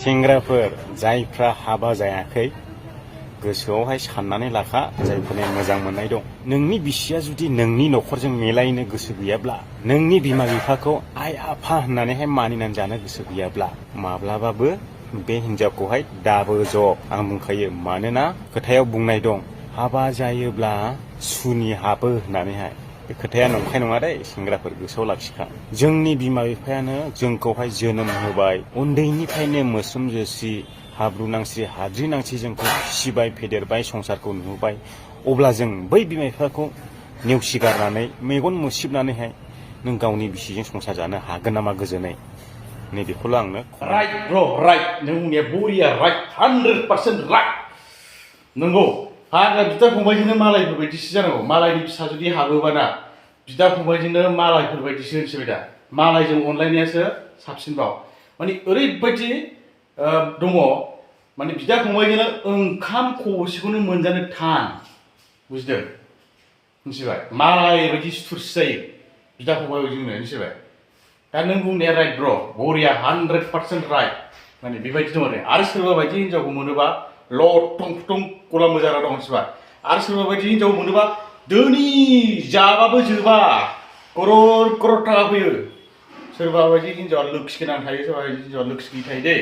singraफोर जायफ्रा हाबा जायाखै गोसोआवहाय साननानै लाखा जायफोरनि मोजां मोननाय दं नोंनि बिसिया जुदि नोंनि नखरजों मिलायनो गोसो गैयाब्ला नोंनि बिमा बिफाखौ आइ आफा होननानैहाय मानिनानै जानो गोसो गैयाब्ला माब्लाबाबो बे हिनजावखौहाय दाबोजब आं बुंखायो मानोना खोथायाव बुंनाय दं हाबा जायोब्ला सुनि हाबो होननानैहाय बे खोथाया नंखाय नङा दे सेंग्राफोर गोसोआव लाखिखा जोंनि बिमा बिफायानो जोंखौहाय जोनोम होबाय उन्दैनिफ्रायनो मोस्रोम जोसि हाब्रु नांसि हाद्रि नांसि जोंखौ फिसिबाय फेदेरबाय संसारखौ नुबाय अब्ला जों बै बिमा बिफाखौ नेवसिगारनानै मेगन मुसिबनानैहाय नों गावनि बिसिजों संसार जानो हागोन नामा गोजोनै नैबेखौल' आंनो राइट ब्र राइट नों बुंनाया बरिया राइट 100% राइट नंगौ हाग्रा बिदा फंबायजोंनो मालायफोर बायदिसो जानांगौ मालायनि फिसा जुदि हाबोबाना बिदा फंबायजोंनो मालायफोर बायदिसो होनसैबाय दा मालायजों अनलायनायासो साबसिनबाव माने ओरैबायदि दङ माने बिदा फंबायजोंनो ओंखाम खबसेखौनो मोनजानो थान बुजिदों मिथिबाय मालाय बायदि सुथुरसो जायो बिदा फंबायजोंनो मिथिबाय दा नों बुंनाया राइट ब्र बरिया 100% राइट माने बेबायदि दं आरो सोरबा बायदि हिनजावखौ मोनोबा लथं फुथं गला मोजारा दं मिथिबाय आरो सोरबा बायदि हिनजाव मोनोबा धोनि जाबाबो जोबा करर करर थाखा फैयो सोरबा बायदि हिनजावा लोखि गोनां थायो सोरबा बायदि हिनजावा लोखि गैयि थायो दे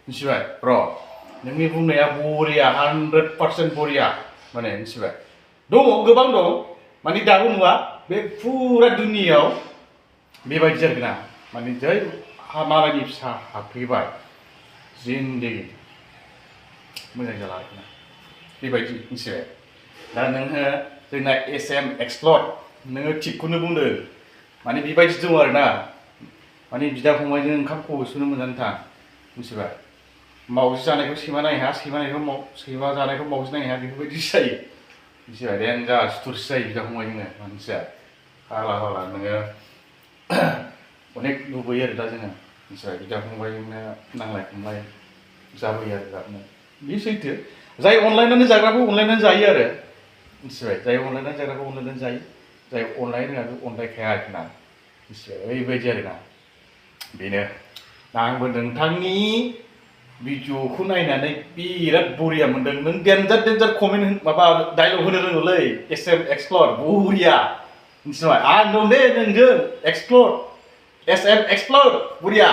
मिथिबाय ब्र नोंनि बुंनाया बरिया 100% बरिया माने मिथिबाय दङ गोबां दं माने दाबो नुवा बे फुरा दुनियायाव बेबायदि जागोन ना माने जै मालायनि फिसा हाबफैबाय जिन्दगि मोजां जाला आरोना बेबायदि मिथिबाय दा नोङो जोंना SM एक्सप्लर नोङो थिगखौनो बुंदों माने बेबायदि दङ आरोना माने बिदा फंबायजों ओंखाम खबसेखौनो मोनजानो थान मिथिबाय मावजि जानायखौ सैमा नायनो हाया सैमा जानायखौ मावजि नायनो हाया बेफोरबायदि जायो मिथिबाय देनजार सुथुरसो जायो बिदा फंबायजोंनो मानसिया हाला नोङो अनेक लुबैयो आरो दा जोङो मिथिबाय बिदा फंबायजोंनो नांलाय खमलाय जाबोयो आरो जाबनो बे सैथो जाय अनलायनानै जाग्राखौ अनलायनानै जायो आरो मिथिबाय जाय अनलायनानै जाग्राखौ अनलायनानै जायो जाय अनलायनो रोङा बे अनलायखाया आरोखि ना मिथिबाय ओरैबायदि आरोना बेनो दा आंबो नोंथांनि भिडिअखौ नायनानै बिराद बरिया मोनदों नों देन्जार कमेन्ट माबा डायलग होनो रोङोलै SM एक्सप्लर बरिया मिथिबाय आं दं दे नोंजों एक्सप्लर SM एक्सप्लर बरिया